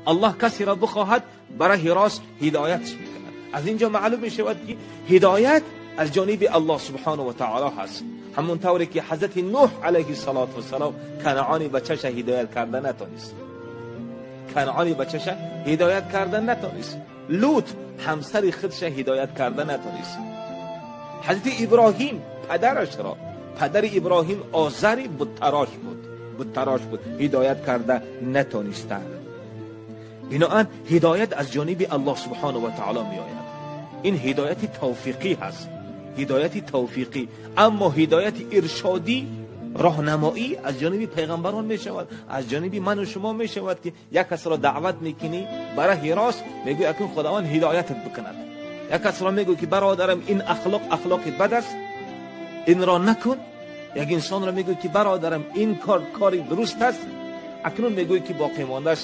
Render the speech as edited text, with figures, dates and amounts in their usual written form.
Аллоҳ касеро бихоҳад, ба раҳи рост ҳидоятш мекунад. Аз инҷо маълум мешавад, ки ҳидоят аз ҷониби Аллоҳ субҳонаҳу ва таъоло ҳаст. Ҳамон тавре ки ҳазрати Нӯҳ алайҳи салоту вассалом Канъони бачаша ҳидоят карда натонист. Канъони бачаша ҳидоят карда натонист. Лут ҳамсари худша ҳидоят карда натонист. Ҳазрати Иброҳим падарашро, падари Иброҳим Озари буттарош буд, буттарош буд, ҳидоят карда натонистанд. Биноан ҳидоят аз ҷониби Аллоҳ субҳонаҳу ва таъоло меояд. Ин ҳидояти тавфиқӣ ҳаст, ҳидояти тавфиқӣ. Аммо ҳидояти иршодӣ, роҳнамоӣ аз ҷониби пайғамбарон мешавад, аз ҷониби ману шумо мешавад, ки як касро даъват мекунӣ ба раҳи рост, мегӯӣ, акнун Худованд ҳидоятат бикунад. Як касро мегӯӣ, ки бародарам, ин ахлоқ ахлоқи бад аст, инро накун. Як инсонро мегӯӣ, ки бародарам, ин кор кори дуруст аст. Акнун мегӯӣ, ки боқӣ мондааш.